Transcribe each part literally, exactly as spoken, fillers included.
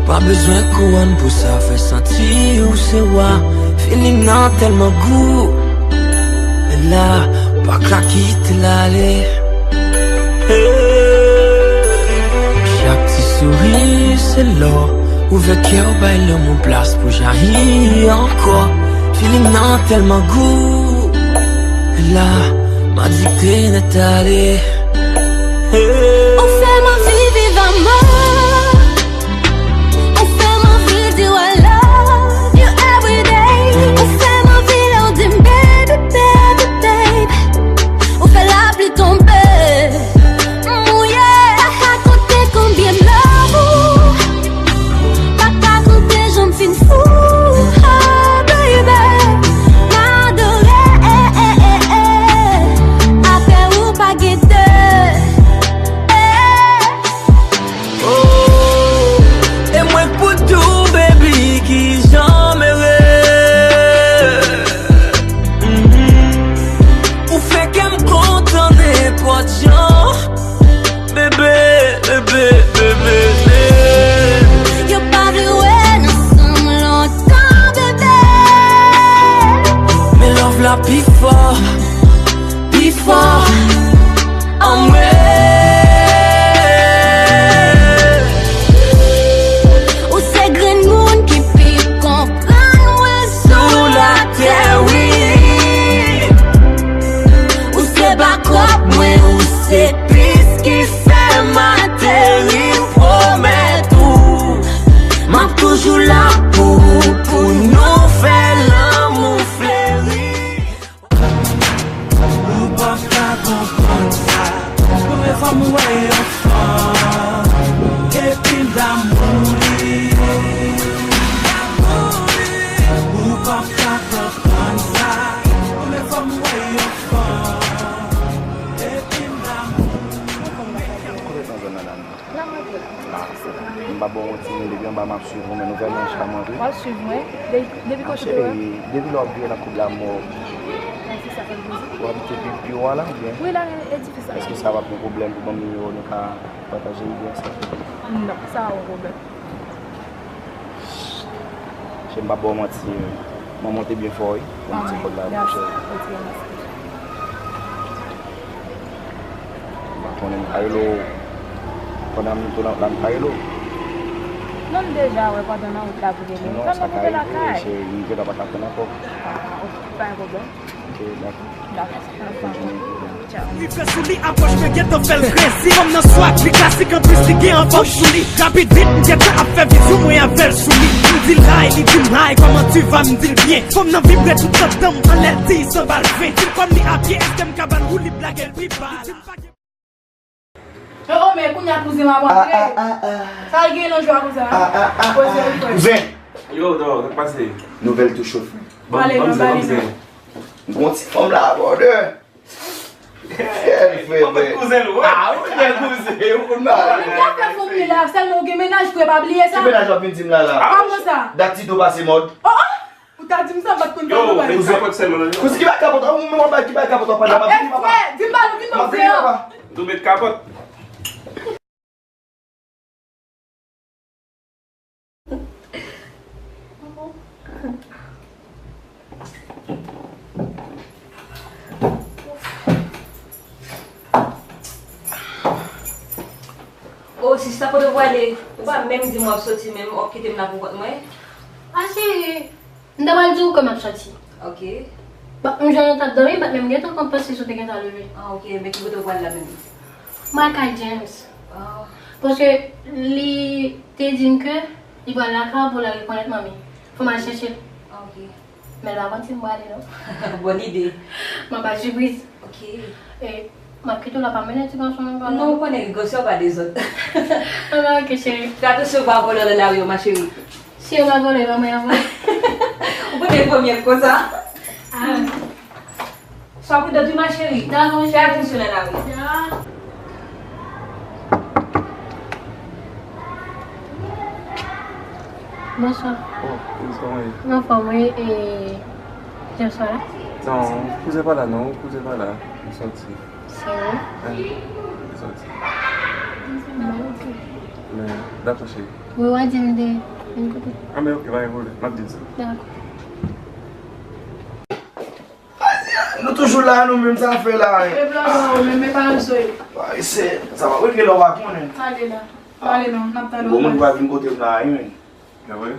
Pa bezwen kouwòn pou sa fè santi ou se wa. Feeling nan tèlman gou. E la, pa ka kite l ale. Hey. Chak ti souri se lò. Ouvè kè w, bay lanmou plas pou jayi ankò. Feeling nan tèlman gou. E la, m adikte nèt ale. Hey. Ou fè m anvi viv amò. Ou fè m anvi di w I love you every day. Ou fè m anvi lè w di m baby, baby, baby. Ou fè lapli tonbe. M mouye. Pa ka konte konbyen m love ou. Pa ka konte jan m fin fou. Oh, baby. M adore. Apre ou pa gen de. Oh, e mwen k pou di w, baby, kijan m ere. Mhm. Ou fè kè m kontan nenpòt jan. Bebe, bebe, bebe, bebe. Yo pa vle wè n ansanm lontan, bebe. Men love la pi fò. Pi fò anmwe. Ou se grenn moun ki pi konprann mwen sou latè, wi. Ou se bakòp mwen, ou se pis ki fè m ateri, m pwomèt ou. M ap toujou la pou ou, pou nou fè lanmou fleri. Ou p ap ka konprann sa. Premye fwa m wè yon fanm, epi m damou li. Ou p ap ka konprann sa. Premye fwa m wè yon fanm, epi m damou li. Kote nan zòn nan la? La m antre la. Ah, m pa bon yon ti moun depi anba m ap swiv ou, men nouvèl mwen chaman tou. W ap swiv mwen? De-, depi kote w ye? Depi lè w ap vire nan koub la mò. Nan edifis la, fè m poze. W abite pi, pi wo a la, oubyen? Wi, la, edifis la. Èske sa p ap yon pwoblèm pou ban m nimewo nou ka pataje ide ansanm? Non, sa pa yon pwoblèm. Cheri, m p ap ba w manti, manman w te byen fò, wi. Pou m ti kòb la, cheri. M pa konnen, m ka rele w. Pandan m tou la, m ka rele w. Non, m deja wè pandan nan wout la pou rele w. Non, sa ka rive, cheri, m gentan pa ka tann ankò. Ah, ok, pa gen pwoblèm. Ok, dakò. Dakò. Rive sou li, apwòch mwen gentan fè l krezi. Fanm nan swag, li klasik, anplis li gen anfòm sou li. Rapid vit, m gentan ap fè vizyon mwen avè l sou li. M di l hi, li di m hi, comment tu vas, m di l byen. Fanm nan vibre tout tan m anlè l di san bal ven. Di l kòm li a pye, èske m ka ba l woulib lage l pi ba la. Yo, men kounye a kouzen m ap antre. Sa l gen nan jwa konsa? Kouzen. Yo, dò, sa k pase? Nouvèl tou cho frè. Ban m, ban m zen, ban m zen. Gon ti fanm la, brother. Fè l, frè, frè. Kouzen l, wi. Ah, ou gen kouzen, ou konn bagay. Ou ka fè fanmi la, sèlman ou gen mennaj, frè, pa bliye sa. Ki mennaj w ap vin di m la, la? Kòman sa? Dat Tito pase mòd. Oh, oh! Ou ta di m sa, m pa t konn sa. Yo, met kapòt sèlman, non? Kouzen, ki bay kapòt? Ou menm w ap bay, ki bay kapòt w ap pale la? M ap vini, papa. Di m ba nou, vin nan zen an. Nou met kapòt. Oh, sista, kote w prale? Ou pa menm di m w ap soti, men w ap kite m la pou kont mwen? Ah, cheri, m ta pral di w kòman m santi. Ok. Bat m jan yon tat dòmi, bat menm gentan konn panse si w te gentan leve. Ah, ok. Men ki kote w pral la menm? M pral kay James. Ah. Paske li te di m ke li pral lakay pou l al rekonèt manmi. Fò m al chèche l. Ah, ok. Men l pa konn si m prale, non. Bòn ide. M ap al sipriz. Ok. E, m ap kite w la, pa mennen ti gason nan. Non, ou konnen gason pa dezòd. Ala, ok, cheri. Fè atansyon pa vòlè nan lari yo, ma chérie. Si yo pa vòlè, ban mwen yon vòlè. Ou konnen premye konsa. Ah. Swa prudent wi, ma chérie. Dakò, cheri. Fè atansyon nan lari. Ya. Bonswa. Oh, kouzen, kòman ye? M anfòm, wi, e James pa la? Non, kouzen pa la, non, kouzen pa la. Li sòti. Serye? Wi, li sòti. Bon, ok. Dakò, cheri. Wi, w a di m de vin kote. Anben, oke, pa gen pwoblèm. M ap di l sa. Dakò. Nou toujou la, nou menm, sa fè la, hein? E blan blan, ou menm, men pa nan soy. Parese, sa va, wi, ke lè w pa konnen. Ale la. Pale non, n ap tande w. Bon, moun pa vin kote m la, wi, men. Sa vre?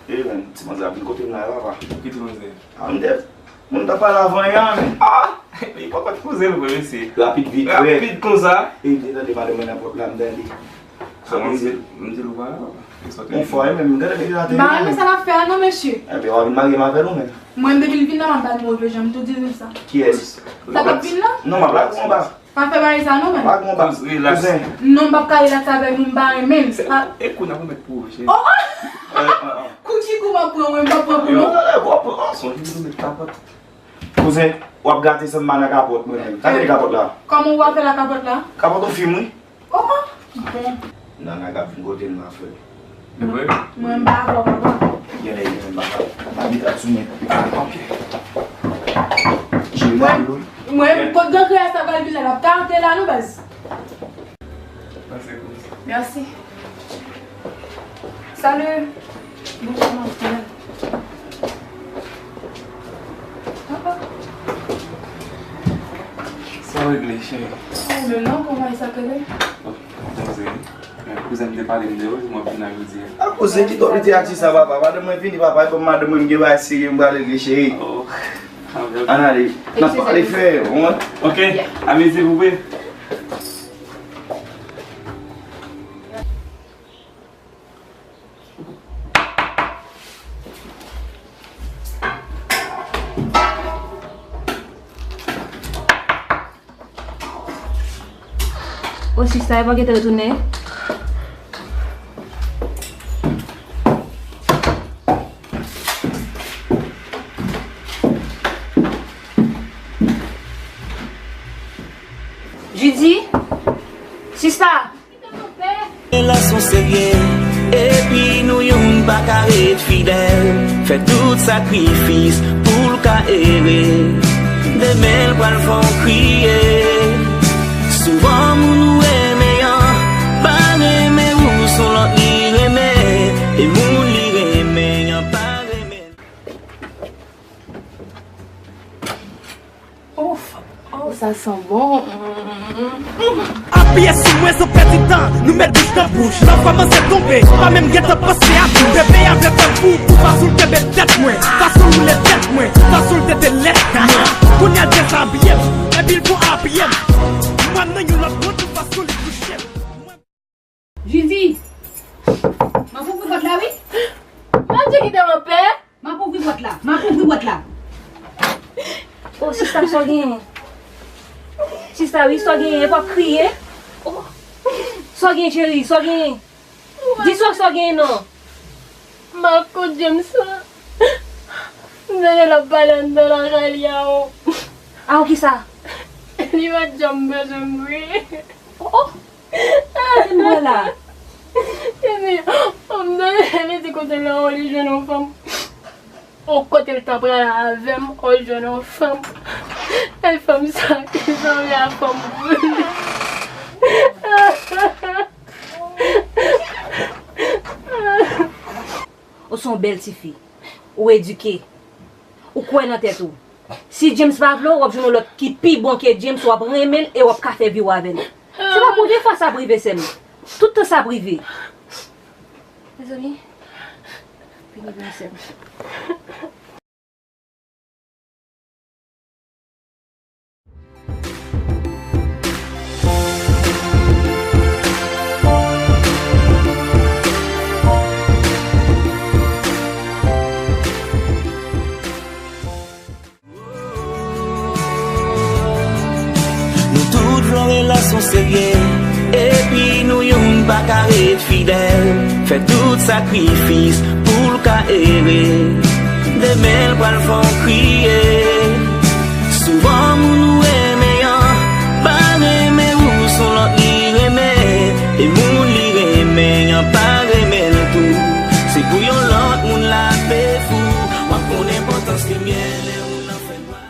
E, men, ti manzè ap vin kote m la, papa. Ki ti manzè? A, m te, moun t ap pale avan yè a, men. Ah! Li poko t poze l vre, mesye. Rapid, vit, rapid konsa. E, m te tande madanm mwen nan pòt la, m tande. Sa m di, m di l ou pa la, papa. Ou fò, e, men, m tande li la, te. M pa renmen sa l ap fè a, non, mesye. Enben, w a vin marye m avè l, ou menm. Mwen, depi l vin la, m ap ba l move jan, m tou di l sa. Kiyès? Sa k ap vin la? Non, m ap lage w anba. Pa fè bagay sa non, men. Pa gen yon bak. Kouzen. Non, m p ap ka rilaks avè nou, m pa renmen l. E kou n ap remèt pou ou, cheri. Oh, oh! Kou ki kou m ap pran, mwen, m p ap pran kou non. Sonje nou met kapòt. Kouzen, w ap gate sanm pa nan kapòt, mwen menm. Sa ki te kapòt la? Kòman w ap fè la kapòt la? Kapòt yon fim, wi. Oh, oh! Bon. Nana k ap vin kote m la, frè. Mwen, mwen m pa avè w, papa. Genlè, genlè, m pa ka. Pa met rad sou mwen. Ah, ok. Cheri, mwen, mwen, kot gran kreyas la pral vin la, l ap karte la, non, baz. Pase konsa. Mèsi. Salut. Bonjou, madanm. Papa. Sa w regle, cheri? Ou menm non, kòman sa k rele? Oh, danze wi. Men kouzen m te pale m de ou, m ap vin la jodi a. A kouzen ki twò piti atis sa, papa. Madanm mwen vini, papa, e ban m madanm mwen, m gen bagay serye m prale regle, cheri. Oh. Ann ale. N ap pale frè, bon. Ok, amize pou mwen. O sista, e pa gentan retounen? Judy? Sista! Relasyon serye, epi nou youn pa ka ret fidèl. Fè tout sakrifis pou l ka ere. Demen l pral fè w kriye. Souvan moun ou renmen an pa renmen ou, s on lòt li renmen. E moun li renmen an pa renmen l. Ouf! Oh, sa san bon. Apiye sou mwen san pèdi tan, nou met bouch nan bouch. Lè w kòmanse tonbe, pa menm gentan panse a tou. Bebe avè tankou pou fason l kenbe tèt mwen, fason l woule tèt mwen, fason l tete lèt mwen. Kounye a l dezabiye m, epi l gon apiye m. Mwen nan yon lòt mond pou fason li touche m. Judy! M ap ouvri pòt la, wi. Mon Dieu, kite m anpè. M ap ouvri pòt la. M ap ouvri pòt la. Oh, sista, sa w genyen? Sista, wi, sa w genyen? Epi w ap kriye? Oh. Sa w genyen, cheri? Sa w genyen? Di sa, sa w genyen, non? M ap kot James la. M tande l ap pale anndan lakay li a, oh. A, ou kisa? Li pa t janm bezwen m vre. Oh, oh. Sa m wè la? Epi, m tande li di kote l la, oh, li jwenn yon fanm. Oh, kote l ta pral avè m, oh, li jwenn yon fanm. E fanm sa ki sanble a fanm pou li. Ou se yon bèl tifi. Ou edike. Ou kwè nan tèt ou. Si James pa vle w, w ap jwenn yon lòt ki pi bon ke James, w ap renmen l e w ap ka fè vi w avè l. Se pa premye fwa sa ap rive, sè m. Tout tan sa ap rive. Dezole. Vini, vini, sè m. Nou tout vle yon relasyon serye, epi nou youn pa ka ret fidèl. Fè tout sakrifis pou l ka ere. Demen l pral fè w kriye. Souvan moun ou renmen an pa renmen ou, s on lòt li renmen. E moun li renmen an pa renmen l tou. Se pou yon lòt moun l ape fou. W ap konn enpòtans limyè lè moun nan fè nwa.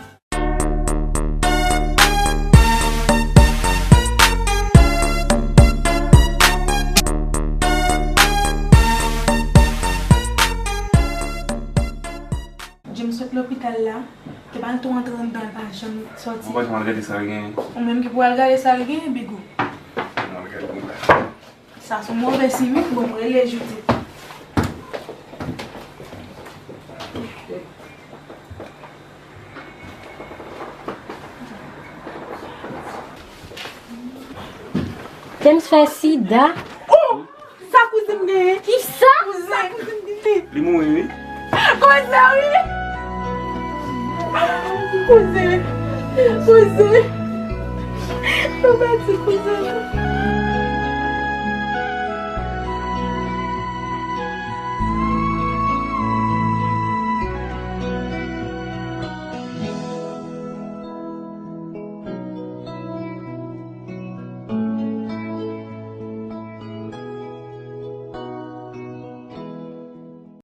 Jan m sot lopital la, te pa l tou antre anndan, l pa janm sòti. Ou pa janm al gade sa l genyen? Ou menm ki pou al gade sa l genyen, Bigou. Mwen al gade konsa. Sa se yon move siy wi, bon, m rele Judith. James fè sida. Oh! Sa kouzen m genyen? Kisa? Kouzen, kouzen m genyen. Li mouri, wi. Kouzen, wi. Kouzen. Kouzen. Nou pèdi kouzen nou.